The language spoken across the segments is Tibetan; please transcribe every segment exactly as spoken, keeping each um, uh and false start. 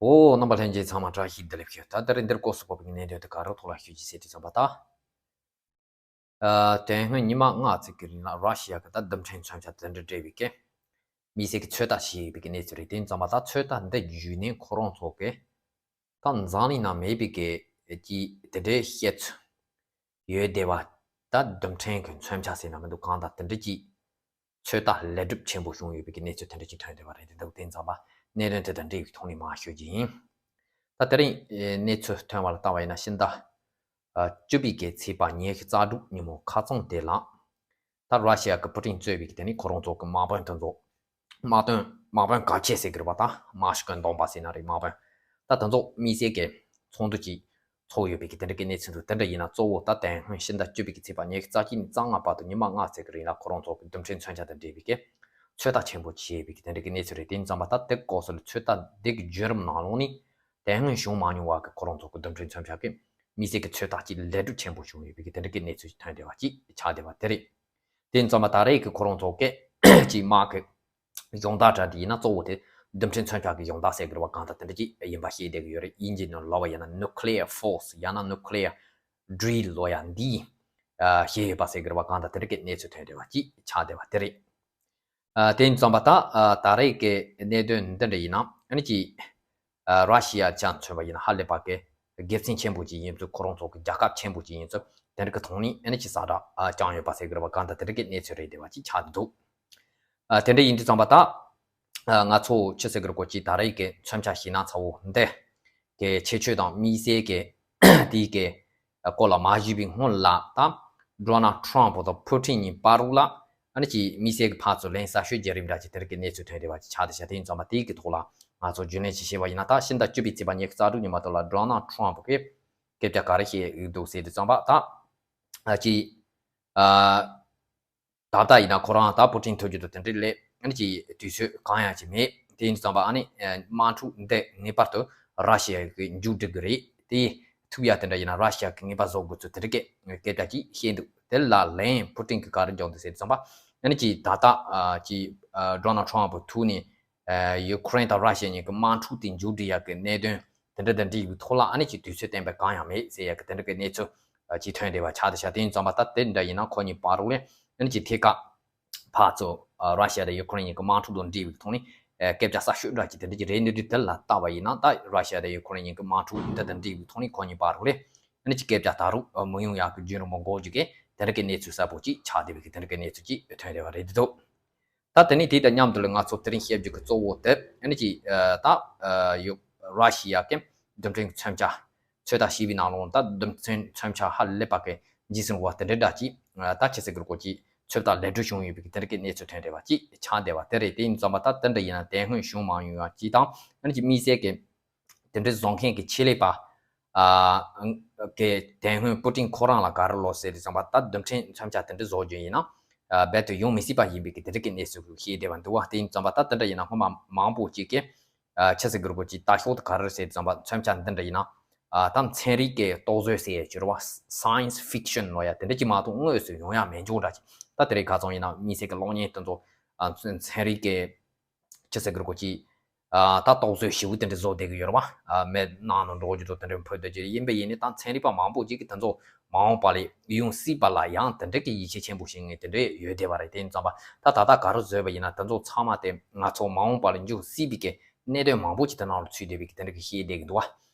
ཨོ། རྣམ་པ་ལྷན་རྒྱས་ཚང་མ་བཀྲ་ཤིས་བདེ་ལེགས་ཞུ། ད་ད་རེས་འདིར་སྐོར་སུ་བབས་པའི་གནད་དོན་དེ་ག་རེ་ཐོག་ལ་ཞུ་རྒྱུ་ཟེར་དུས་ཙམ་པ་ད། ཨ། དེ་སྔོན་ཉི་མ་ལྔ་ཙམ་གྱི་རིང་ལ་ར་ཤི་ཡ་གི་ད་རྡུལ་ཕྲན་མཚོན་ཆ་དེ་འདྲ་སྤྲད་པའི་གི་དམིགས་བསལ་གྱི་ཚོད་ལྟ་བྱས་ཡོད་པའི་གི་གནས་ཚུལ་རེད། དེ་ཡིན་ཙམ་པ་ད་ཚོད་ལྟ་འདི་བརྒྱུད་ནས་ཁོ་རང་ཚོ་གི་ད་འཛམ་གླིང་ནང་མེད་པའི་གི་ཀྱི་དེ་འདྲའི་བཤད་ཚུལ་ཡོད་བསྡད་པ། ད་རྡུལ་ཕྲན་གྱི་མཚོན་ཆ་ཟེར་ན་མི་འདུག་གང་ལྟར་དེ་འདྲ་ཅིག་ཚོད་ལྟ་ལེགས་གྲུབ་ཆེན་པོ་བྱུང་ཡོད་པའི་གི་གནས་ཚུལ་དེ་འདྲ་ཅིག་ཐོན་བསྡད་པ་རེད། དེ་འདུག་དེ་ཙམ་པ་གནད་དོན་དེ་དང་འབྲེལ་བའི་ཐོག་ནས་མར་ཞུ་རྒྱུ་ཡིན། ད་དེ་རིང་གནས་ཚུལ་ཐོན་པ་ལ་བལྟས་པ་ཡིན་ན་ཕྱི་ཟླ་བཅུ་པའི་གི་ཚེས་པ་ཉི་ཤུ་རྩ་དྲུག་ཉིན་མོ་ཁ་རྩང་དེ་ལ། ད་ར་ཤི་ཡ་གི་པུ་ཏིན་གཙོས་པའི་གི་དེ་ནི་ཁོ་རང་ཚོ་གི་དམག་དཔོན་དེ་ཚོ། དམག་དོན་དམག་དཔོན་གལ་ཆེ་ཟེར་གི་རེད་པ། ད་དམག་ཤུགས་འདོན་པ་ཟེར་ན་རེད། དམག་དཔོན་ད་དེ་ཚོ་དམིགས་བསལ་གྱི་ཚོགས་འདུ་ཅིག་ཚོགས་ཡོད་པའི་གི་དེ་འདྲ་གི་གནས་ཚུལ་འདུག་དེ་འདྲ་ཡིན་ན་གཙོ་བོ་ད་དེ་སྔོན་ཕྱི་ཟླ་བཅུ་པའི་གི་ཚེས་པ་ཉི་ཤུ་རྩ་གཅིག་ནས་རྩ་ལྔ་བར་དུ་ཉི་མ་ལྔ་ཙམ་གི་རིང་ལ་ཁོ་རང་ཚོ་གི་རྡུལ་ཕྲན་མཚོན་ཆ་དང་འབྲེལ་བའི་གི་ཚོད་ལྟ་ཆེན་པོ་བྱས་པའི་གི་དེ་འདྲ་གི་གནས་ཚུལ་རེད། དེ་ཡིན་ཙམ་པ་ད་དེ་སྐོར་སོགས་ལ་ཚོད་ལྟ་དེ་གི་བརྒྱུད་རིམ་ནང་ལོགས་ནས་དེ་སྔོན་བྱུང་མ་མྱོང་བ་གི་ཁོ་རང་ཚོ་གི་རྡུལ་ཕྲན་མཚོན་ཆ་གི་དམིགས་བསལ་གྱི་ཚོད་ལྟ་ཅིག་ལེགས་གྲུབ་ཆེན་པོ་བྱུང་ཡོད་པའི་གི་དེ་འདྲ་གི་གནས་ཚུལ་ཐོན་བསྡད་པ་ཅིག་ཆགས་བསྡད་པ་དེ་རེད། དེ་ཡིན་ཙམ་པ་ད་རེས་ཀྱི་ཁོ་རང་ཚོ་གི་ཅིག་དམག་གི་སྦྱོང་བརྡར་འདྲ་དེ་ཡིན་ན་གཙོ་བོ་དེ་རྡུལ་ཕྲན་མཚོན་ཆ་གི་སྦྱོང་བརྡར་ཟེར་གི་རེད་པ། གང་ལྟར་དེ་འདྲ་ཅིག་ཡིན་པ་ཤེས་བསྡད་གི་ཡོད་རེད། དབྱིན་ཇིའི་ནང་ལབ་པ་ཡིན་ན་nuclear force ཡང་ན་nuclear drill ལབ་ཡ་འདི་ཨ་བྱས་ཡོད་པ་ཟེར་གི་རེད་པ། གང་ལྟར་དེ་འདྲ་གི་གནས་ཚུལ་ཐོན་བསྡད་པ་ཅིག་ཆགས་བསྡད་པ་དེ་རེད། ཨ། དེ་ཡིན་ཙམ་པ་ད་ཨ་ད་རེས་ཀྱི་གནད་དོན་འདི་འདྲ་ཡིན་ན་ཨ་ནི་ཅིག་ཨ་ར་ཤི་ཡ་ཅིག་མཚོན་པ་ཡིན་ན་ཧ་ལས་པ་གི་དགེ་མཚན་ཆེན་པོ་ཅིག་ཡིན་ཚུལ། ཁོ་རང་ཚོ་གི་རྒྱལ་ཁབ་ཆེན་པོ་ཅིག་ཡིན་ཚུལ་དེ་འདྲ་གི་ཐོག་ནས་ཨ་ནི་ཅིག་ཟ་འདྲ་ཨ་བཅངས་ཡོད་པ་ཟེར་གི་རེད་པ། གང་ལྟར་དེ་འདྲ་གི་གནས་ཚུལ་རེད་བསྡད་པ་ཅིག་ཆགས་འདུག་ཨ། དེ་འདྲ་ཡིན་དུས་ཙམ་པ་ད་ཨ་ང་ཚོ་ཅི་ཟེར་གི་རེད་གོ། ཅིག་ད་རེས་ཀྱི་མཚོན་ཆ་ཞིག་ན་ཚ་བོ་འདི་གི་ཁྱད་ཆོས་དང་དམིགས་བསལ་གྱི་དེའི་གི་སྐོར་ལ་མ་ཞུས་པའི་སྔོན་ལ་ད་ཌོ་ནལ་ཊམ་ཕུ་དང་པུ་ཏིན་གཉིས་བར་ལ་ཨ་ནི་ཅིག་དམིགས་བསལ་གྱི་ཕར་ཚུར་ལན་གསར་ཤོད་བརྒྱུད་རིམ་འདྲ་ཅིག་དེ་རིང་གི་གནས་ཚུལ་ཐོན་བསྡད་པ་ཅིག་ཆགས་བསྡད་ཤག་དེ་ཡིན་ཙམ་པ་དེའི་གི་ཐོག་ལ་ང་ཚོ་རྒྱུས་ལོན་ཅིག་བྱས་པ་ཡིན་ན། ད་ཕྱི་ཟླ་བཅུ་པའི་ཚེས་པ་ཉི་ཤུ་རྩ་དྲུག་ཉིན་མ་དེ་ལ་ཌོ་ནལ་ཊམ་ཕུ་གིས་སྐད་ཆ་ག་རེ་བཤད་ཡོད་འདུག་ཟེར་དུས་ཙམ་པ་ད་ཨ་ཅིག་ཨ། ད་ལྟ་ཡིན་ན་ཁོ་རང་ད་པུ་ཏིན་ཐུག་རྒྱུ་དང་དེ་འདྲའི་ལས་ཨ་ནི་ཅིག་དུས་ཚོད་གང་ཡང་ཅིག་མེད། དེ་ཡིན་ཙམ་པ་ཨ་ནི་དམག་འཁྲུག་འདི་ངེས་པར་དུ་ར་ཤི་ཡ་གིས་མཇུག་སྒྲིལ་གི་རེད། དེ་ཐུབ་ཡ་དེ་འདྲ་ཡིན་ན་ར་ཤི་ཡ་གིས་ངེས་པར་བཟོ་དགོས་ཚུལ་དེ་འདྲ་གི་སྐད་ཆ་ཅིག་བཤད་འདུག་དེ་ལ་ལན་པུ་ཏིན་གིས་ག་རེ་འཇོག་འདུག་ཟེར་དུས་ཙམ་པ་ཨ་ནི་ཅིག་ད་ལྟ་ཨ་ཅིག་ཨ་ཌོ་ནལ་ཊམ་ཕུ་ཐུག་ནས་ཨ་ཡུ་ཁུ་རེན་དང་ར་ཤི་ཡ་གཉིས་ཀྱི་དམག་འཁྲུག་དེ་མཇུག་སྒྲིལ་ཡ་གི་གནད་དོན་དེ་འདྲ་དང་འབྲེལ་བའི་ཐོག་ལ་ཨ་ནི་ཅིག་དུས་ཚོད་གཏན་འབེབས་གང་ཡང་མེད་ཟེར་ཡ་གི་དེ་འདྲ་གི་གནས་ཚུལ་ཨ་ཅིག་ཐོན་བསྡད་པ་ཆགས་བསྡད་ཤག་དེ་ཡིན་ཙམ་པ་ད་དེ་འདྲ་ཡིན་ན་ཁོ་གཉིས་བར་ལ་ཨ་ནི་ཅིག་ཐད་ཀར་ཕར་ཚུར་ཨ་ར་ཤི་ཡ་དང་ཡུ་ཁུ་རེན་གཉིས་ཀྱི་དམག་འཁྲུག་དང་འབྲེལ་བའི་ཐོག་ནས་ཨ་སྐད་ཆ་གསར་ཤོད་འདྲ་ཅིག་དེ་འདྲ་ཅིག་རེད། འདི་འདྲ་དེ་ལ་བལྟས་པ་ཡིན་ན་ད་ར་ཤི་ཡ་དང་ཡུ་ཁུ་རེན་གཉིས་ཀྱི་དམག་འཁྲུག་འདི་དང་འབྲེལ་བའི་ཐོག་ནས་ཁོ་གཉིས་བར་ལ་ཨ་ནི་ཅིག་སྐད་ཆ་ད་རུང་ཨ་མི་ཡོང་ཡག་གི་རྒྱུན་རིང་པོ་འགོར་རྒྱུ་གི་དེ་འདྲ་གི་གནས་ཚུལ་གསལ་པོ་ཅིག་ཆགས་བསྡད་པའི་གི་དེ་འདྲ་གི་གནས་ཚུལ་ཅིག་ཐོན་བསྡད་པ་རེད་འདུག་ད་དེ་ནས་དེ་དང་མཉམ་དུ་ལ་ང་ཚོ་དེ་རིང་བཤད་རྒྱུ་གི་གཙོ་བོ་དེ་ཨ་ནི་ཅིག་ཨ་ད་ཨ་ཡོ་ར་ཤི་ཡ་གི་རྡུལ་ཕྲན་གྱི་མཚོན་ཆ་ཚོད་ལྟ་བྱས་པའི་ནང་ལོགས་ད་རྡུལ་ཕྲན་མཚོན་ཆ་ཧ་ལས་པ་གི་འཇིགས་སུ་རུང་བ་དེ་འདྲའི་འདྲ་ཅིག་ཨ་ད་ཁྱེད་ཚོ་གི་སྐོར་གྱི་ཚོད་ལྟ་ལེགས་གྲུབ་བྱུང་ཡོད་པའི་གི་དེ་འདྲ་གི་གནས་ཚུལ་ཐོན་བསྡད་པ་ཅིག་ཆགས་བསྡད་པ་དེ་རེད། དེ་ཡིན་ཙམ་པ་ད་དེ་འདྲ་ཡིན་ན་དེ་སྔོན་བྱུང་མ་མྱོང་ཡ་ཅིག་དང་ཨ་ནི་ཅིག་དམིགས་བསལ་གི་དེ་འདྲའི་བཟོ་མཁན་གྱི་ཆེད་ལས་པ་ཨ་གི་དེ་སྔོན་པུ་ཏིན་ཁོ་རང་ལ་ག་རེ་ལབ་ཟེར་དུས་ཙམ་པ་ད་རྡུལ་ཕྲན་མཚོན་ཆ་དེ་འདྲ་བཟོ་རྒྱུ་ཡིན་ན་ཨ་རྦད་དེ་ཡོང་མི་སྲིད་པ་ཡིན་པའི་གི་དེ་འདྲ་གི་གནས་ཚུལ་བཤད་བསྡད་པ་འདུག་བ། དེ་ཡིན་ཙམ་པ་ད་དེ་འདྲ་ཡིན་ན་སྔོན་མ་མང་པོ་ཅིག་གིས་ཨ་ཆི་ཟེར་དགོས་རེད་གོ། ཅིག་ལྟ་ཞོག་ད་ག་རེ་ཟེར་དུས་ཙམ་པ་མཚོན་ཆ་འདི་འདྲ་ཡིན་ན་ཨ་ད་ཚན་རིག་གི་རྟོག་བཟོ་ཟེར་ཡ་ཅིག་ཡོད་རེད་བ། སའེན་སི་ཕིག་ཤན་ལབ་ཡ་དེ་འདྲ་ཅིག་མ་གཏོགས་དངོས་སུ་ཡོང་ཡ་མེད་འཇོག་འདྲ་ཅིག་ད་དེ་རིང་ཁ་སང་ཡིན་ན་དམིགས་བསལ་གི་གློག་བརྙན་དེ་ཚོ་ཨ་ཚན་རིག་གི་ཅི་ཟེར་གི་རེད་གོ། ཅིག་ཨ་ད་རྟོག་བཟོ་ཞེ་པོ་དེ་འདྲ་བཟོ་བསྡད་གི་ཡོད་རེད་བ། ཨ་མེད་ནང་ནང་འགྲོ་རྒྱུ་དང་དེ་འདྲ་ཕུད་བསྡད་ཀྱི་ཡིན་པ་ཡིན་ནའི་ད་ཚན་རིག་པ་མང་པོ་ཅིག་གིས་དེ་ཚོ་མ་འོངས་པ་ལ་ཡོང་སྲིད་པ་ལ་ཡང་དེ་འདྲ་གི་ཡིད་ཆེས་ཆེན་པོ་བྱེད་མཁན་དེ་འདྲ་ཡོད་བསྡད་པ་རེད། དེ་ཡིན་ཙམ་པ་ད་ད་ལྟ་ག་རེ་བཟོས་པ་ཡིན་ན་དེ་ཚོ་ཚང་མ་དེ་ང་ཚོ་མ་འོངས་པ་ལ་འཇུག་སྲིད་པའི་གི་གནད་དོན་མང་པོ་ཅིག་དེ་ནང་ལ་ཚུད་བསྡད་པའི་གི་དེ་འདྲ་གི་བཤད་བསྡད་གི་འདུག་བ།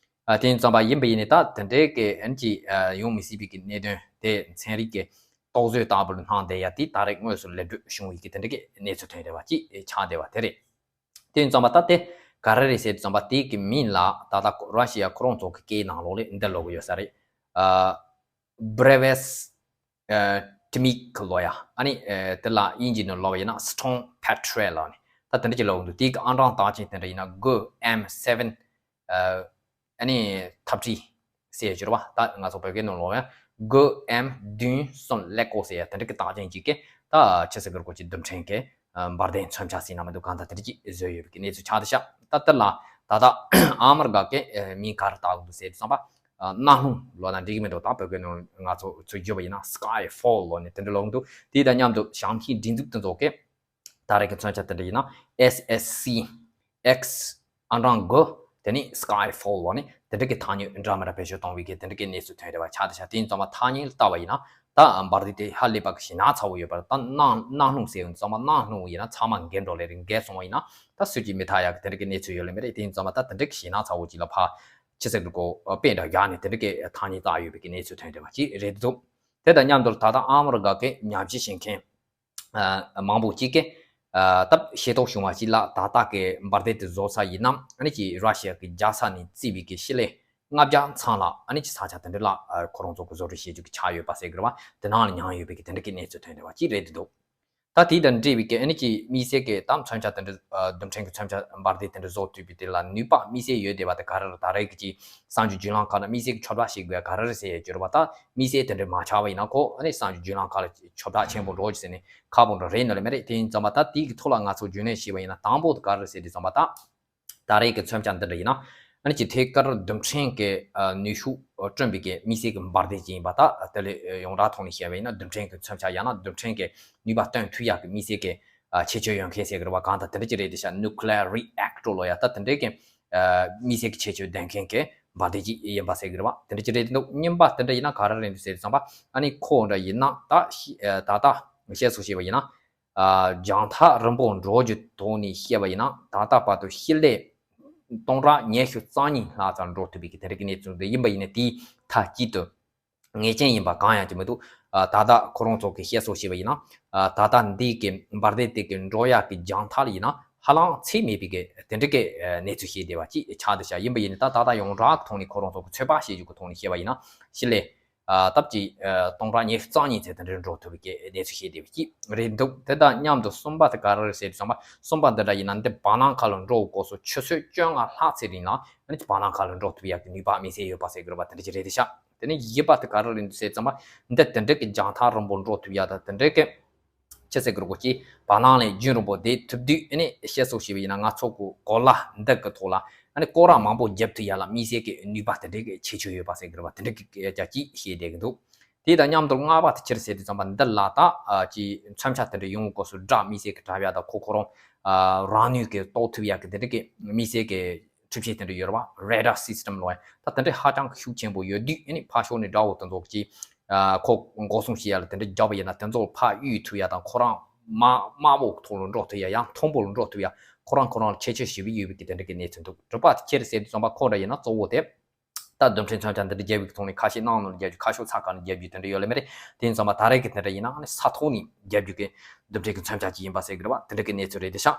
ཨ་དེ་ཡིན་ཙམ་པ་ཡིན་པ་ཡིན་ནའི་ད་དེ་འདྲའི་གི་ཨ་ནི་ཅིག་ཨ་ཡོང་མི་སྲིད་པའི་གི་གནད་དོན་དེ་ཚན་རིག་གི་རྟོག་བཟོ་ལྟ་བུར་སྣང་བསྡད་ཡ་དེ་ད་རེས་དངོས་སུ་ལེགས་གྲུབ་བྱུང་བའི་གི་དེ་འདྲ་གི་གནས་ཚུལ་ཐོན་བསྡད་པ་ཅིག་ཆགས་བསྡད་པ་དེ་རེད། དེ་ཡིན་ཙམ་པ་ད་དེ་ག་རེ་རེད་ཟེར་དུས་ཙམ་པ་དེ་གི་མིང་ལ་ད་ལྟ་ར་ཤི་ཡ་ཁོ་རང་ཚོ་གི་སྐད་ནང་ལོགས་ལ་འདི་ལབ་གི་ཡོད་ས་རེད། ཨ་བྷེ་རེ་ཝེ་སི་ཨ་ཊི་མིག་ལབ་ཡ། ཨ་ནི་ཨ་དེ་ལ་དབྱིན་ཇིའི་ནང་ལབ་པ་ཡིན་ན་སི་ཊོམ་པེ་ཊི་རལ་ལབ་ནི་ད་དེ་འདྲ་ཅིག་ལབ་གི་འདུག་དེ་གི་ཨང་གྲངས་རྟགས་ཅན་དེ་འདྲ་ཡིན་ན་གོ་ཨེམ་སེ་ཝེན་ཨ་ཨ་ནི་ཐབས་ཁྲི་ཟེར་ཡ་ཅིག་རེད་བ། ད་ང་ཚོ་བོད་སྐད་ནང་ལབ་ཡ་གོ་ཨེམ་བདུན་གསུམ་ཀླད་ཀོར་ཟེར་ཡ་དེ་འདྲ་གི་རྟགས་ཅན་ཅིག་གིས་ད་ཆི་ཟེར་གི་རེད་གོ། ཅིག་རྡུལ་ཕྲན་གྱི་ཨ་འབར་མདེལ་མཚོན་ཆ་ཟེར་ན་མི་འདུག་གང་ལྟར་དེ་འདྲ་ཅིག་བཟོས་ཡོད་པའི་གི་གནས་ཚུལ་ཆགས་བསྡད་ཤག་ད་དེ་ལ་ད་ལྟ་ཨ་མི་རི་ཀ་གི་ཨ་མིང་ག་རེ་བཏགས་འདུག་ཟེར་དུས་ཙམ་པ་ཨ་གནམ་རླུང་ལབ་ན་འགྲིག་གི་མི་འདུག་ད་བོད་སྐད་ནང་ང་ཚོ་ཚུར་བསྒྱུར་བ་ཡིན་ན་སི་ཀའི་ཕོལ་ལབ་ནི་དེ་འདྲ་ལབ་འདུག་དེ་དང་མཉམ་དུ་བྱང་ཁའི་སྒྲིག་འཛུགས་དེ་ཚོ་གིས་ད་རེས་ཀྱི་མཚོན་ཆ་དེ་འདྲ་ཡིན་ན་ཨེས་ཨེས་སི་ཨེག་སི་ཨང་གྲངས་དགུ་ དེ་ནས་Skyfall་བ་ནི་དེ་འདྲ་གི་ཐག་ཉེ་འདྲ་མི་འདྲ་བེད་སྤྱོད་གཏོང་བའི་གི་དེ་འདྲ་གི་གནས་ཚུལ་ཐོན་རེད་བ། ཆ་དེ་ཆ་དེ་ཡིན་ཙང་མ་ཐག་ཉེ་ལ་ལྟ་བ་ཡིན་ན་ད་འབར་མདེལ་དེ་ཧ་ལས་པ་གི་ཞེད་སྣང་ཚ་བོ་ཡོད་པ་རེད། ད་གནམ་གནམ་སྣུམ་ཟེར་ཡོང་ཙང་མ་གནམ་སྣུམ་ཡིན་ན་ཚང་མ་འགས་འགྲོ་ལེ་རེད། འགས་སོང་བ་ཡིན་ན་ད་སུས་ཀྱིས་མི་ཐར་ཡག་གི་དེ་འདྲ་གི་གནས་ཚུལ་ཡོད་ལེ་མ་རེད། དེ་ཡིན་ཙང་མ་ད་དེ་འདྲ་གི་ཞེད་སྣང་ཚ་བོ་ཅིག་ལ་ཕར་ཆི་ཟེར་དགོས་དཔེ་འདྲ་བཞག་ནས་དེ་འདྲ་གི་ཐག་ཉེ་བཏགས་ཡོད་པའི་གི་གནས་ཚུལ་ཐོན་བསྡད་པ་ཅིག་རེད་འདུག་དེ་དང་མཉམ་དུ་ད་ལྟ་ཨ་མི་རི་ཀ་གི་ཉམས་ཞིབ་བྱེད་མཁན་མང་པོ་ཅིག་གིས་ད་ཤེས་རྟོགས་བྱུང་བ་ཞིག་ལ་ད་ལྟ་གི་འབར་མདེལ་དེ་བཟོ་ས་ཡིན་ན་ཨ་ནི་ཅིག་ར་ཤི་ཡ་གི་རྒྱལ་ས་ནས་བརྩིས་པའི་གི་ཤི་ལེ་ལྔ་བརྒྱ་ཚང་ལ་ཨ་ནི་ཅིག་ས་ཆ་དེ་འདྲ་ལ་ཁོ་རང་ཚོ་གི་བཟོ་སྐྲུན་བྱེད་རྒྱུ་གི་ཆགས་ཡོད་པ་ཟེར་གི་རེད་བ། དེ་ནང་ལ་མྱངས་ཡོད་པའི་གི་དེ་འདྲ་གི་གནས་ཚུལ་ཐོན་བསྡད་པ་ཅིག་རེད་འདུག་ད་དེ་དང་འབྲེལ་བའི་གི་ཨ་ནི་ཅིག་དམིགས་བསལ་གི་ད་མཚོན་ཆ་དེ་འདྲ་རྡུལ་ཕྲན་གི་མཚོན་ཆ་འབར་མདེལ་དེ་འདྲ་བཟོ་ཐུབ་པའི་དེ་ལ་ནུས་པ་དམིགས་བསལ་ཡོད་བསྡད་པ་དེ་ག་རེ་རེད། ད་རེས་གི་ཅིག་གསར་འགྱུར་བརྒྱུད་ལམ་ཁག་ནང་དམིགས་བསལ་གི་ཁྱབ་བསྒྲགས་བྱེད་དགོས་ཡ་ག་རེ་རེད་ཟེར་ཡ་གྱུར་བ། ད་དམིགས་བསལ་དེ་འདྲ་མ་ཆགས་པ་ཡིན་ན་ཁོ་ཨ་ནི་གསར་འགྱུར་བརྒྱུད་ལམ་ཁག་ལ་ཁྱབ་བསྒྲགས་ཆེན་པོ་འགྲོ་རྒྱུ་ཟེར་ནས་ཁག་པོ་འདྲ་རེད་ནི་ལེ་མ་རེད། དེ་ཡིན་ཙང་མ་ད་དེ་གི་ཐོག་ལ་ང་ཚོ་རྒྱུས་ལོན་བྱས་པ་ཡིན་ན་དང་པོ་དེ་ག་རེ་རེད་ཟེར་དུས་ཙམ་པ་ད། ད་རེས་ཀྱི་མཚོན་ཆ་འདི་འདྲ་ཡིན་ན། ཨ་ནི་ཅིག་ཐད་ཀར་རྡུལ་ཕྲན་གྱི་ནུས་ཤུགས་བསྐྲུན་པའི་གི་དམིགས་བསལ་གྱི་འབར་མདེལ་ཅིག་ཡིན་པ་ད་དེ་ལས་ཡོངས་གྲགས་ཐོག་ནས་བཤད་པ་ཡིན་ན་རྡུལ་ཕྲན་གྱི་མཚོན་ཆ་ཡང་ན་རྡུལ་ཕྲན་གྱི་ནུས་པ་བཏོན་ཐུབ་ཡག་གི་དམིགས་བསལ་གྱི་ཁྱད་ཆོས་ཡོད་མཁན་ཟེར་གི་རེད་བ། གང་ལྟར་དེ་འདྲ་ཅིག་རེད་དེ་ཤག nuclear reactor་ལོ་ཡ་ད་དེ་འདྲའི་གི་དམིགས་བསལ་གྱི་ཁྱད་ཆོས་ལྡན་མཁན་གྱི་འབར་མདེལ་ཅིག་ཡིན་པ་ཟེར་གི་རེད་བ། དེ་འདྲ་ཅིག་རེད་འདུག་གཉིས་པ་དེ་འདྲ་ཡིན་ན་ག་རེ་རེད་འདུག་ཟེར་དུས་ཙམ་པ་ཨ་ནི་ཁོ་འདྲ་ཡིན་ན་ད་ད་ལྟ་བཤད་སྲོལ་བྱས་པ་ཡིན་ན། རྒྱང་ཐག་རིང་པོ་འགྲོ་རྒྱུ་ཐོག་ནས་བཤད་པ་ཡིན་ན་ད་ལྟ་བར་དུ་ཤི་ལེ་སྟོང་ཕྲག་ཉི་ཤུ་རྩ་གཉིས་ལྷག་ཙམ་འགྲོ་ཐུབ་པའི་གི་དེ་འདྲ་གི་གནས་ཚུལ་འདི་ཡིན་པ་ཡིན་ན་དེའི་མཐའ་དཀྱིལ་དུ་ངེས་ཅན་ཡིན་པ་གང་ཡང་ཅི་མི་འདུག་ད་ལྟ་ཁོ་རང་ཚོ་གི་བཤད་སྲོལ་བྱས་པ་ཡིན་ན་ད་ལྟ་འདི་གི་འབར་མདེལ་དེ་གི་འགྲོ་ཡག་གི་རྒྱང་ཐག་ལ་ཡིན་ན་ཧ་ལམ་ཚད་མེད་པའི་གི་དེ་འདྲ་གི་གནས་ཚུལ་བཤད་བསྡད་པ་ཅིག་ཆགས་འདུག་ཤག་ཡིན་པ་ཡིན་ན་ད་ད་ལྟ་ཡོངས་གྲགས་ཐོག་ནས་ཁོ་རང་ཚོ་གི་ཚོད་དཔག་བྱེད་རྒྱུ་གི་ཐོག་ནས་བཤད་པ་ཡིན་ན་ཤི་ལེ། སྟབས་ཀྱིས་སྟོང་ཕྲག་ཉི་ཤུ་རྩ་གཉིས་ཚད་དེ་འདྲ་འགྲོ་ཐུབ་པའི་གནས་ཚུལ་བཤད་བསྡད་པ་ཅིག་རེད་འདུག་དེ་དང་མཉམ་དུ་གསུམ་པ་དེ་ག་རེ་རེད་ཟེར་དུས་ཙམ་པ་གསུམ་པ་འདི་འདྲ་ཡིན་ན་འདི་བར་སྣང་ཁ་ལ་འགྲོ་དགོས་སོ་ཆུ་ཚོད་བཅོ་ལྔ་ལྷག་ཚད་རིང་ལ་ཨ་ནི་བར་སྣང་ཁ་ལ་འགྲོ་ཐུབ་ཡག་གི་ནུས་པ་དམིགས་བསལ་ཡོད་པ་ཟེར་གི་རེད་པ། དེ་འདྲ་ཅིག་རེད་དེ་ཤག་དེ་ནས་བཞི་པ་དེ་ག་རེ་རེད་འདུག་ཟེར་དུས་ཙམ་པ་འདི་དེ་འདྲ་གི་རྒྱང་ཐག་རིང་པོ་འགྲོ་ཐུབ་ཡག་དང་དེ་འདྲ་གི་ཆི་ཟེར་གི་རེད་གོ་ཅིག་བར་སྣང་ལས་རྒྱུན་རིང་པོ་བསྡད་ཐུབ་དུས་ཨ་ནི་བཤད་སྲོལ་བྱས་པ་ཡིན་ན་ང་ཚོ་གི་གོ་ལ་འདི་གི་ཐོག་ལ་ཨ་ནི་སྐོར་ར་མང་པོ་རྒྱབ་ཐུབ་ཡག་ལ་དམིགས་བསལ་གྱི་ནུས་པ་དེ་འདྲའི་གི་ཁྱད་ཆོས་ཡོད་པ་ཟེར་གི་རེད་པ། དེ་འདྲའི་གི་སྐད་ཆ་ཅིག་བཤད་བསྡད་གི་འདུག་དེ་དང་མཉམ་དུ་ལྔ་པ་དེ་ཅི་རེད་ཟེར་དུས་ཙམ་པ་འདི་ལ་ད་ཅིག་མཚོན་ཆ་དེ་འདྲ་ཡོང་གི་སྐོར་སུ་སྒྲ་དམིགས་བསལ་གྱི་གྲབས་ཡག་དང་ཁོ་ཁོ་རང་རང་ནུས་ཀྱིས་རྟོགས་ཐུབ་ཡག་གི་དེ་འདྲའི་གི་དམིགས་བསལ་གྱི་གྲུབ་ཆ་དེ་འདྲ་ཡོད་རེད་བ། རེ་ཌར་སིས་ཊམ་ལོ་ཡ་ད་དེ་འདྲ་ཧ་ཅང་གི་ཤུགས་ཆེན་པོ་ཡོད་དུས་ཨ་ནི་ཕར་ཕྱོགས་ནས་དགྲ་བོ་དེ་ཚོ་གི་ཨ་ཁོ་འགོག་སྲུང་བྱེད་ཡ་ལ་དེ་འདྲ་རྒྱབ་པ་ཡིན་ན་དེ་ཚོ་ཕར་གཡུག་ཐུབ་ཡ་དང་ཁོ་རང་དམག་དམག་འོག་ཐོག་ལ་འགྲོ་ཐུབ་ཡ་ཡང་མཐོན་པོ་ལ་འགྲོ་ཐུབ་ཡ་ཁོ་རང་ཁོ་རང་ལ་ཁྱད་ཆོས་ཞེ་པོ་ཡོད་པའི་གི་དེ་འདྲ་གི་གནས་ཚུལ་འདུག་དྲུག་པ་དེ་ཁྱེད་རེ་ཟེར་དུས་ཙམ་པ་ཁོ་འདྲ་ཡིན་ན་གཙོ་བོ་དེ་ད་རྡུལ་ཕྲན་མཚོན་ཆ་འདི་འདྲ་རྒྱབ་པའི་གི་ཐོག་ནས་ཁ་ཤས་ནང་ལ་རྒྱབ་རྒྱུ་ཁ་ཤས་ཚ་ཁ་ནས་རྒྱབ་རྒྱུ་དེ་འདྲ་ཡོད་ལེ་མ་རེད། དེ་ཡིན་ཙམ་པ་ད་རེས་གི་དེ་འདྲ་ཡིན་ན་ཨ་ནི་ས་ཐོག་ནས་རྒྱབ་རྒྱུ་གི་རྡུལ་ཕྲན་གི་མཚོན་ཆ་ཅིག་ཡིན་པ་ཟེར་གི་རེད་བ། དེ་འདྲ་གི་གནས་ཚུལ་རེད་དེ་ཤག་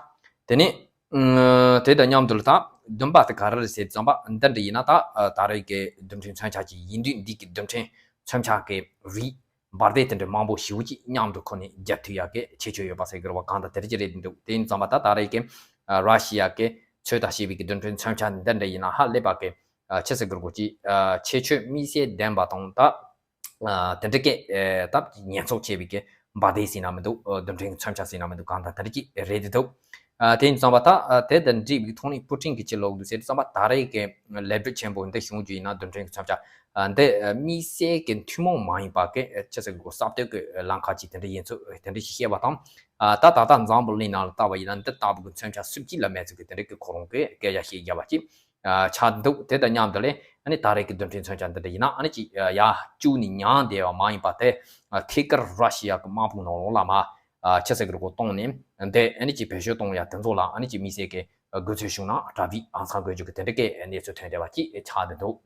དེ་ནས། ཨ་དེ་དང་མཉམ་དུ་ལ་ད་བདུན་པ་དེ་ག་རེ་རེད་ཟེར་དུས་ཙམ་པ་འདི་འདྲ་ཡིན་ན་ད་ཨ་ད་རེས་ཀྱི་རྡུལ་ཕྲན་མཚོན་ཆ་ཅིག་ཡིན་དུས་འདི་གི་རྡུལ་ཕྲན་མཚོན་ཆ་གི་རིགས་འབར་མདེལ་དེ་འདྲ་མང་པོ་ཞེ་པོ་ཅིག་མཉམ་དུ་ཁོ་ནས་རྒྱབ་ཐུབ་ཡག་གི་ཁྱད་ཆོས་ཡོད་པ་ཟེར་གི་རེད་བ། གང་ལྟར་དེ་འདྲ་ཅིག་རེད་འདུག་དེ་ཡིན་ཙམ་པ་ད་ད་རེས་ཀྱི་ཨ་ར་ཤི་ཡ་གི་ཚོད་ལྟ་བྱས་པའི་གི་རྡུལ་ཕྲན་མཚོན་ཆ་འདི་འདྲ་ཡིན་ན་ཧ་ལས་པ་གི་ཨ་ཆི་ཟེར་གི་རེད་གོ་ཅིག་ཨ་ཁྱད་ཆོས་དམིགས་བསལ་ལྡན་པ་དང་ད། ཨ་དེ་འདྲ་སྐད་ཨེ་སྟབས་ཀྱིས་ཉེན་ཚོགས་ཆེ་བའི་གི་འབར་མདེལ་ཟེར་ན་མི་འདུག་ཨ་རྡུལ་ཕྲན་གྱི་མཚོན་ཆ་ཟེར་ན་མི་འདུག་གང་ལྟར་དེ་འདྲ་ཅིག་རེད་དེ་འདུག་ཨ་དེ་ཡིན་ཙང་པ་ད་ཨ་དེ་དང་འདྲིས་པའི་ཐོག་ནས་པུ་ཊིན་གྱིས་ཅི་ལབ་འདུག་ཟེར་དུས་ཙམ་པ་ད་རེས་ཀྱི་ལས་འགུལ་ཆེན་པོ་འདི་བྱུང་རྒྱུ་ཡིན་ན་རྡུལ་ཕྲན་གྱི་མཚོན་ཆ་ཨ་འདི་ཨ་དམིགས་བསལ་གྱི་ཐུན་མོང་མ་ཡིན་པ་གི་ཨ་ཅི་ཟེར་དགོས་གསར་གཏོད་ཀྱི་ལམ་ཁ་ཅིག་དེ་འདྲ་ཡིན་ཚུལ་དེ་འདྲ་ཞིག་བཤད་པ་དང་ཨ་ད་ད་ལྟ་འཛམ་བུ་གླིང་ནང་ལ་ལྟ་བ་ཡིན་ན་འདི་ལྟ་བུ་གི་མཚོན་ཆ་སུ་གཅིག་ལ་མེད་ཚུལ་གྱི་དེ་འདྲ་གི་ཁོ་རང་གི་སྐད་ཆ་བཤད་བརྒྱབ་པ་ཅིག་ཆགས་འདུག་དེ་དང་མཉམ་དུ་ལས་ཨ་ནི་ད་རེས་ཀྱི་རྡུལ་ཕྲན་མཚོན་ཆ་འདི་འདྲ་ཡིན་ན་ཨ་ནི་ཅིག་ཡར་བཅུག་ནས་མྱངས་བསྡད་པ་མ་ཡིན་པ་དེ་ཐད་ཀར་ར་ཤི་ཡ་གི་དམག་དཔུང་ནང་ལོགས་ལ་མར་ཆི་ཟེར་གི་རེད་གོ་གཏོང་ནས་འདི་ཨ་ནི་ཅིག་བེད་སྤྱོད་གཏོང་ཡ་དེ་ཚོ་ལ་ཨ་ནི་ཅིག་དམིགས་བསལ་གྱི་དགོས་ཚུལ་བྱུང་ན་དྲག་པོའི་ཨང་སང་དགོས་རྒྱུ་གི་དེ་འདྲ་གི་གནས་ཚུལ་ཐོན་བསྡད་པ་ཅིག་ཆགས་བསྡད་འདུག་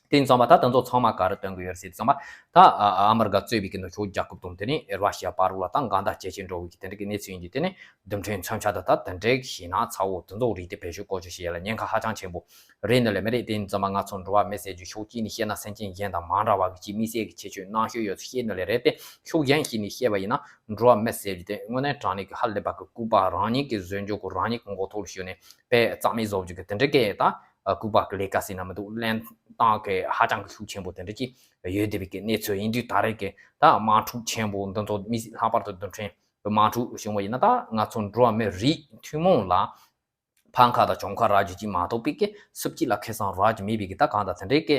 དེ་ཡིན་ཙང་མ་ད་དེ་ཚོ་ཚང་མ་ག་རེ་སྟོན་གི་ཡོད་རེད་ཟེར་དུས་ཙམ་པ་ད་ཨ་ཨ་མི་རི་ཀ་གཙོས་པའི་གི་ནུབ་ཕྱོགས་རྒྱལ་ཁབ་དང་དེ་ནས་ར་ཤི་ཡ་བར་ལ་ད་འགལ་ཟླ་ཇེ་ཆེ་འགྲོ་བའི་གི་དེ་འདྲ་གི་གནས་ཚུལ་ཡིན་དུས་དེ་ནས་རྡུལ་ཕྲན་མཚོན་ཆ་དང་ད་དེ་འདྲའི་གི་ཞེད་སྣང་ཚ་བོ་དེ་ཚོ་རིགས་དེ་བེད་སྤྱོད་བཀོལ་སྤྱོད་བྱེད་ཡ་ལ་ཉེན་ཁ་ཧ་ཅང་ཆེན་པོ་རེད་ནི་ལས་མེད་རེད། དེ་ཡིན་ཙང་མ་ང་ཚོ་འགྲོ་བ་མི་ཟེར་རྒྱུ་ཕྱོགས་གཅིག་ནས་བཤད་ན་སེམས་ཅན་གཞན་དང་མ་འདྲ་བ་གི་ཅིག་དམིགས་བསལ་གི་ཁྱད་ཆོས་རྣམ་དཔྱོད་ཡོད་ཚུལ་བཤད་ནི་ལས་རེད་དེ། ཕྱོགས་གཞན་ཞིག་ནས་བཤད་པ་ཡིན་ན་འགྲོ་བ་མི་ཟེར་རྒྱུ་དེ་དངོས་གནས་དྲང་གནས་ཀྱི་ཧ་ལས་པ་གི་ལྐུགས་པ་རང་ཉིད་ཀྱི་བཟོས་འཇོག་གི་རང་ཉིད་ཀྱི་མགོ་ཐོག་ལ་ཞོན་ནས་དཔེ་རྩ་མེད་བཟོ་རྒྱུ་གི་དེ་འདྲ་གི་ད་ལྐུགས་པ་གི་ལས་ཀ་ཟེར་ན་མི་འདུག་ལེན་སྟངས་ཀྱི་ཧ་ཅང་གི་ཤུགས་ཆེན་པོ་དེ་འདྲ་ཅིག་ཡོད་བསྡད་པའི་གི་གནས་ཚུལ་ཡིན་དུས་ད་རེས་ཀྱི་ད་དམག་འཁྲུག་ཆེན་པོ་འདི་ཚོ་དམིགས་བསལ་ལྷག་པར་དུ་རྡུལ་ཕྲན་གྱི་དམག་འཁྲུག་བྱུང་བ་ཡིན་ན་ད་ང་ཚོ་འགྲོ་བ་མི་རིགས་ཐུན་མོང་ལ་ཕམ་ཁ་དང་གྱོང་ཁ་རག་རྒྱུ་ཅིག་མ་གཏོགས་པའི་གི་སུ་གཅིག་ལ་ཁེ་བཟང་རག་རྒྱུ་མེད་པའི་གི་ད་གང་ལྟར་དེ་འདྲའི་གི་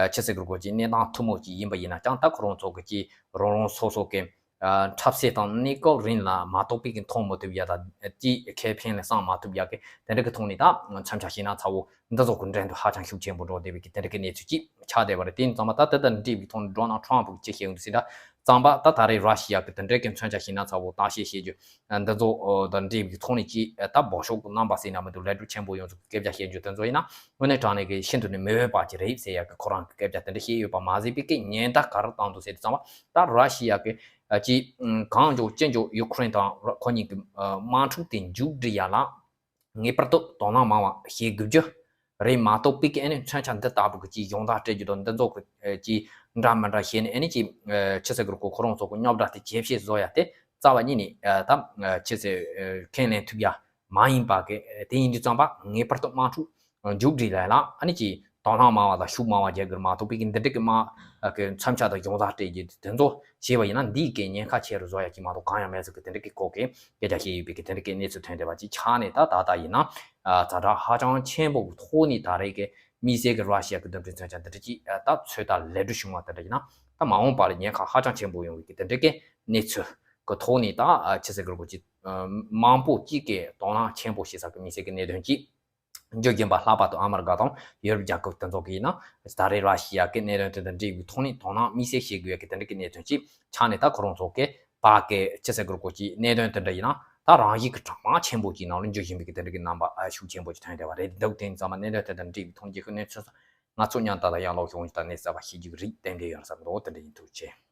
ཆི་ཟེར་གི་རེད་གོ་ཅིག་གནས་སྟངས་ཐུན་མོང་ཅིག་ཡིན་པ་ཡིན་ན་ཀྱང་ད་ཁོ་རང་ཚོ་གི་ཅིག་རང་རང་སོ་སོ་གི་ འཁྲབ་སའི་དང་གནས་སྐབས་རིང་ལ་མ་གཏོགས་པའི་གི་མཐོང་མི་ཐུབ་ཡ་དང་དེའི་ཁེ་ཕན་ལ་བསམ་མ་ཐུབ་ཡ་གི་དེ་འདྲ་གི་ཐོག་ནས་ད་མཚོན་ཆ་བྱས་ན་ཚ་བོ་འདི་ཚོ་གི་འགྲན་བསྡུར་ཧ་ཅང་ཤུགས་ཆེན་པོ་འགྲོ་བསྡད་པའི་གི་དེ་འདྲ་གི་གནས་ཚུལ་ཅིག་ཆགས་བསྡད་པ་རེད། དེ་ཡིན་ཙང་མ་ད་དེ་དང་འབྲེལ་བའི་ཐོག་ནས་ཌོ་ནལ་ཊམ་ཕུ་གི་ཅི་བཤད་ཡོང་འདུག་ཟེར་ན་ཙང་པ་ད་ད་རེས་ར་ཤི་ཡ་གི་དེ་འདྲ་གི་མཚོན་ཆ་བྱས་ན་ཚ་བོ་བརྟག་དཔྱད་བྱེད་རྒྱུ་འདི་ཚོ་དང་འབྲེལ་བའི་ཐོག་ནས་ཅིག་ད་འབོ་ཤོག་གི་རྣམ་པ་ཟེར་ན་མི་འདུག་ལས་སྒྲུབ་ཆེན་པོ་ཡོངས་སུ་སྐད་ཆ་བཤད་རྒྱུ་དེ་ཚོ་ཡིན་ན་དངོས་གནས་དྲང་གནས་ཀྱི་ཤིན་ཏུ་ནས་མི་འོས་པ་ཅིག་རེད་ཟེར་ཡ་གི་ཁོ་རང་གི་སྐད་ཆ་དེ་འདྲ་བཤད་ཡོད་པ་མ་ཟད་པའི་གི་ཉེན་བརྡ་ག་རེ་བཏང་འདུག་ཟེར་དུས་ཙང་པ་ད་ར་ཤི་ཡ་གི་ཅིག་གང་མགྱོགས་ཅི་མགྱོགས་ཡུ་ཁུ་རེན་དང་ཁོ་གཉིས་ཀྱི་དམག་འཁྲུག་དེ་མཇུག་སྒྲིལ་ཡ་ལ་ངེས་པར་དུ་དོ་སྣང་མང་བ་བྱེད་དགོས་རྒྱུ་རེད་མ་གཏོགས་པའི་གི་ཨ་ནི་མཚོན་ཆ་འདི་ལྟ་བུ་གི་ཅིག་སྦྱོང་བརྡར་སྤྲད་རྒྱུ་དང་འདི་ཚོ་གི་ཅིག་འདྲ་མི་འདྲ་བྱས་ནས་ཨ་ནི་ཅིག་ཕྱི་གསལ་གི་ཁོ་ཁོ་རང་ཚོ་གི་རྙོག་དྲ་དེ་ཇེ་ཆེ་བཟོ་ཡ་དེ་རྩ་བ་ཉིད་ནས་ད་ཕྱི་གསལ་ཁས་ལེན་ཐུབ་ཡ་མ་ཡིན་པ་གི་དེ་ཡིན་དུས་ཙམ་པ་ངེས་པར་དུ་དམག་འཁྲུག་མཇུག་སྒྲིལ་ལ་ཡ་ལ་ཨ་ནི་ཅིག་དོ་སྣང་མང་བ་དང་ཤུགས་མང་བ་རྒྱག་དགོས་མ་གཏོགས་པའི་གི་འདི་འདྲ་གི་མ་གི་མཚོན་ཆ་དང་སྦྱོང་བརྡར་སྤྲད་རྒྱུ་དེ་ཚོ་བྱས་པ་ཡིན་ན་འདིའི་གི་ཉེན་ཁ་ཆེ་རུ་བཟོ་ཡ་གི་མ་གཏོགས་གང་ཡང་མེད་ཟེར་གི་དེ་འདྲ་གི་སྐོར་གི་སྐད་ཆ་བཤད་ཡོད་པའི་གི་དེ་འདྲ་གི་གནས་ཚུལ་ཐོན་བསྡད་པ་ཅིག་ཆགས་ནས་ད་ད་ལྟ་ཡིན་ན་ཛ་དྲག་ཧ་ཅང་ཆེན་པོ་གི་ཐོག་ནས་ད་རེས་གི་དམིགས་བསལ་གི་ར་ཤི་ཡ་གི་འདུམ་འགྲིག་མཚོན་ཆ་འདི་འདྲ་ཅིག་ད་ཚོད་ལྟ་ལས་འགུལ་བྱུང་བ་དེ་འདྲ་ཡིན་ན་ད་མ་འོངས་པ་ལ་ཉེན་ཁ་ཧ་ཅང་ཆེན་པོ་ཡོང་བའི་གི་དེ་འདྲ་གི་གནས་ཚུལ་གི་ཐོག་ནས་ད་ཕྱི་གསལ་གི་ཅིག་མང་པོ་ཅིག་གི་དོ་སྣང་ཆེན་པོ་བྱེད་ས་གི་དམིགས་བསལ་གི་གནད་དོན་ཅིག་འཇུ་བཞིན་པ་ལྷག་པར་དུ་ཨ་མི་རི་ཀ་དང་ཡུ་རོབ་རྒྱལ་ཁབ་དེ་ཚོ་གིས་ཡིན་ན་ད་རེས་ར་ཤི་ཡ་གི་གནད་དོན་དེ་དང་འབྲེལ་བའི་ཐོག་ནས་དོ་སྣང་དམིགས་བསལ་བྱེད་དགོས་ཡ་གི་དེ་འདྲ་གི་གནད་དོན་ཅིག་ཆགས་ནས་ད་ཁོ་རང་ཚོ་གི་བར་གི་ཕྱི་གསལ་གི་ཅིག་གནད་དོན་དེ་འདྲ་ཡིན་ན་ད་རང་བཞིན་གི་གྲངས་མང་ཆེན་པོ་ཅིག་ནང་ལ་འཇུ་བཞིན་པའི་གི་དེ་འདྲ་གི་རྣམ་པ་ཤུགས་ཆེན་པོ་ཅིག་ཐོན་བསྡད་པ་རེད་འདུག་དེ་ཡིན་ཙང་མ་གནད་དོན་དེ་དང་འབྲེལ་བའི་ཐོག་ནས་ཀྱི་གནས་ཚུལ་ང་ཚོ་མཉམ་དུ་ཡང་ལོག་ཤོག་ད་གནས་ཚུལ་བཤད་རྒྱུ་གི་རིགས་གཏན་འབྲས་ཡོད་ས་འདུག་དེ་འདྲ་ཡིན་ཐུགས་རྗེ་ཆེ།